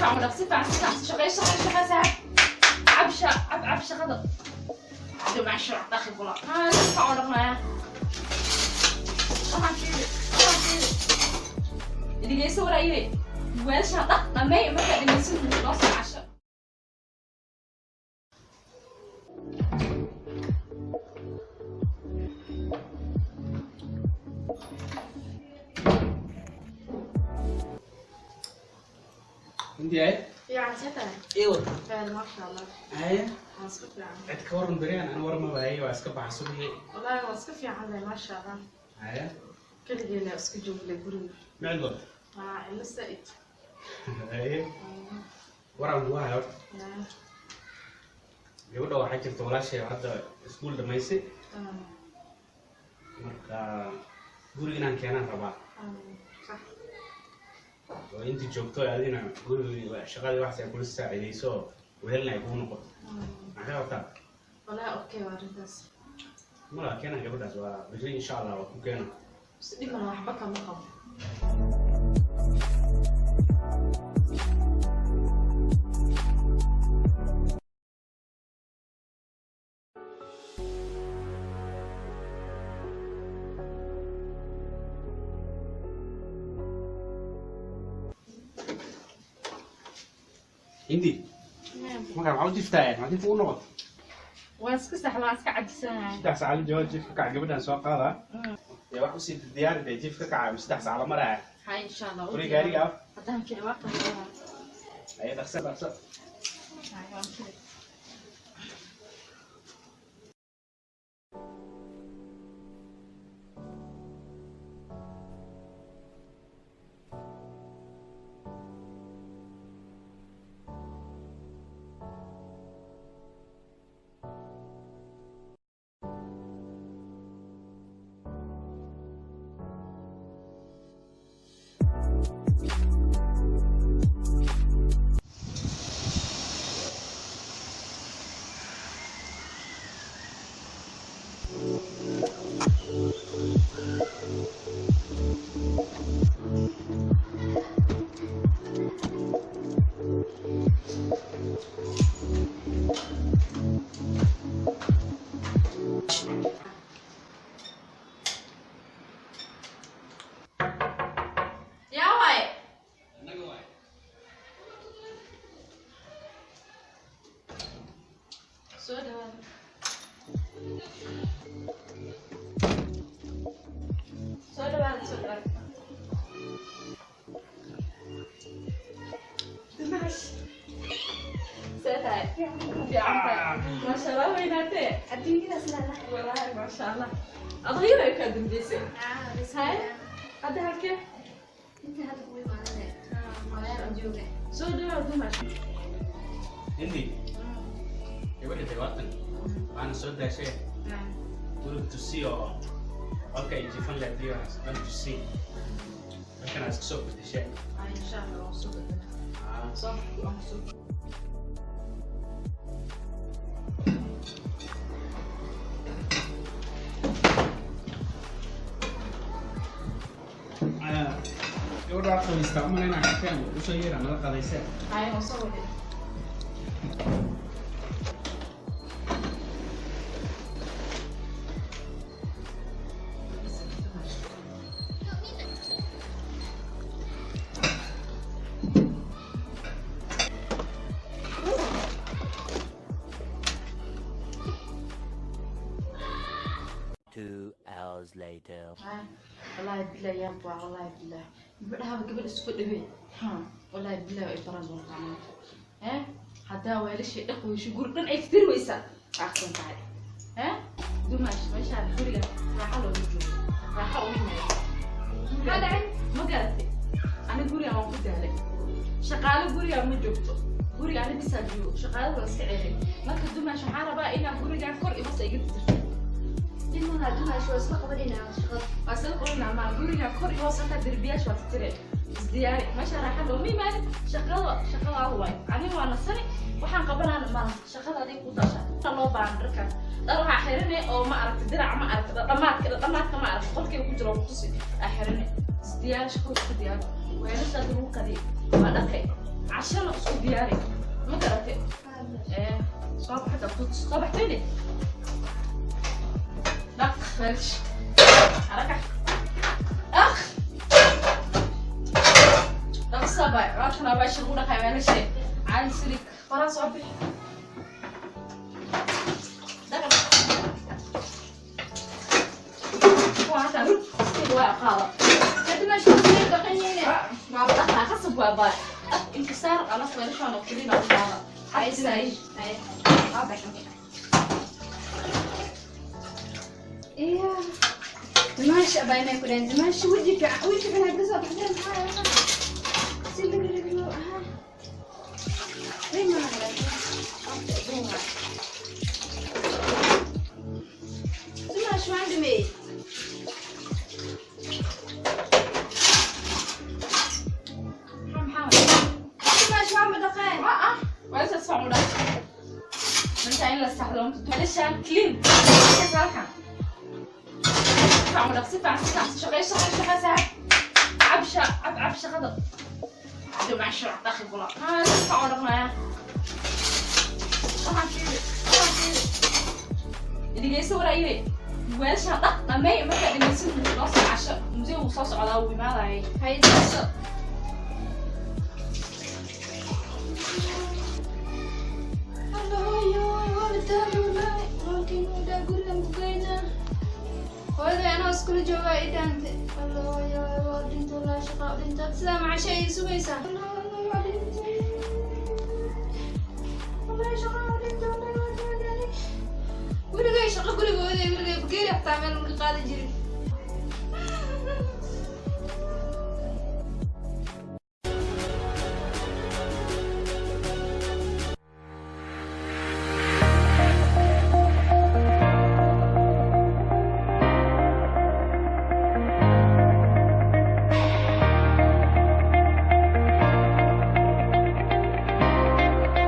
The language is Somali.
Fiican u dhaq, si fiican, si fiican. Shaqey, shaqey, shaqey, saaxib. Cab sha cab, cab shaqada. Dumaasho dhaqi kula. Haa, si fiican u dhaqmaya. Waxaan fiiri, waxaan fiiri. Dhegeyso waraaye. Weelasha dhaq, dhammeey. Markaa dhegeyso, noo soo casho. Hindi ay? Fiican, see tahay? Iwa. Fahad, maasha Allah. Haye. Waan iska fiican. Cid ka waran beryahan aan warma waayay, waa iska baxa subixii. Wallaahi waan iska fiican tahay, maasha Allah. Haye. Keligeena iska joogle guriga. Micid wad. Waa cilo saa'id. Haye. Waraan kugu haya horta. Gabadha waxaa jirta walaashay oo hadda iskuul dhamaysay. Marka guriga inaan keenaan rabaa. Sax. Oo intii joogto adina guriga shaqadii waxaas ay kula saacidayso oo wehelna ay kugu noqoto. Maxaa ka qabtaa? Wallaahi okay waa arrintaas. Mala keenaan gabadhaas, waa berri insha Allah waa ku keena. Bas dhibana waxba kama qabo. Hindi. Marka maxaa u jiftaa? Maxaa jifta u noqoto? Waan iska saxla, waan iska cajisanahay. 3 saac jawaab jiif ka kaca, gabadhaan soo qaadaa. Dee wax usii diyaari, dee jiif ka kaca 3 saac la maraya. Hay, insha Allah. Furi gaariga af. Haddaan kici waa qabaa. Haye, dhaqso dhaqso. Hay, waan kici. Yaa waaye? Annaga waay. Soo dhawaada. Soo dhawaada, soo dhawaada. Dimash. See tahay? Fiican tahay. Maasha Allah, weynaatee. Adduunyadaas lala. Wallaahi maasha Allah. Adayada ay kaa dambeysay. Haye. Hadda halkee? Inta hadda kugu imaanane. Magaalada jooga. Soo dhawaada, Dimash. Hindi. Gabadha dee waatan. Waana soo daashay. Guriga tusi oo qolka ay jiifan lahayd iyo waxaas dhan tusi. Halkan aad iska soo bedeshay. Ay, insha Allah waan soo bedelaa. Ah. Soo waan soo. Gabadha waad qabaystaa uma inaan kafeen usoo yeera nala qadaysee. Hay, waan soo waday. 2 hours later. Hay, wallaahi billahi yaan baa, wallaahi billahi. Gabadhaaba gabadh isku dhawey. Wallaahi billahi way baran doontaa maanta. Eh? Haddaa weelashii dhaq weysho, guri dhan ay fitiri weysaa. Aqsan tahay. Eh? Dumaash, meeshaan guriga raaxo loogu joogo. Raaxo uma imaado. Maxaa dhacay? Ma garatay? Ani guriga waan ku daalay. Shaqaale guriga ma joogto. Guriga ani bisaa joogo. Shaqaalada waa iska ceelay. Marka dumaash, waxaan rabaa inaa gurigan kor iyo hoos iga tirtirto. Ilmaha dumaasho waa isla qabanaynaa shaqada. Waa isla qorinaa maa guriga kor iyo hoos, hataa derbiyaasha waa tirtire. Isdiyaari, meesha raaxa looma imaanin. Shaqada shaqadaada waay. Ani waa nasani, waxaan qabanaana malaha. Shaqada adiga ku tasha. Waxaa loo baahan dharkan. Dhar waxaa xirane oo ma aragta dirac, ma aragta dhamaadka, dhamaadka ma aragta qolkayga ku jiro kutusi aa xirane. Isdiyaari, shaqada isku diyaari. Weelashaada lagu qadiy waa dhaqay. Cashana isku diyaari, ma garatay? Ee soo baxda fud, soo baxtayne, dhaq weelasha, haraka dhaq, dhaqsa bay. Waakana meesha lagu dhaqay weelashe caali silig faraa. Soo bixi, dhaq kuwa hataa rug waa qaada. Hadda meesha ku dhaqan yihiin. Waa dhaqaa, khasab waa baa. Dhaq intisaar alas weelashaan oo keliina u qaada. Xaysay. Iya. Dimaasha abaa inay ku dhahan dimaasha weji fiican, weji fiican hadda soo baxdeen, maxaa yahay? Si laga rabiyo ah. Way ma laakiin. Dimaasha waan dhameeyey. Maxaa? Dimaasha waan ma dhaqeen. Ah, weelashaas waa u dhaq. Marka in la saxdo weelashaan clean halkan. Si fiican u dhaq, si fiican, si fiican. Shaqey, shaqey, shaqey, saaxib. Cab sha cab, cab shaqada. Dimaasha dhaqi kula. Ah, si fiican u dhaqmaya. Waxaan fiiri, waxaan fiiri. Dhegeyso waraaye. Weelashaan dhaq, dhamay. Markaa dhameysid noo soo casho. Musee wuu soo socdaa, wuu imaadayay. Hay. Dhaqso. Hooyo, waa la taalo wallaahi. Walaalkay inuu dhaa gurigan ku geynaa. Hooyaday anoo iskula joogaa ii dhaantay. Alla hooyo, waa dhintay wallaahi, shaqaa u dhintay. Sidaa macasha ay sugaysaa. Alla hooyo, waa dhintay. Wallaahi shaqaa u dhintay, wallaahi waa taagay. Weligay shaqo gurigooda, weligay bakeeri xataa meel marka qaadi jirin.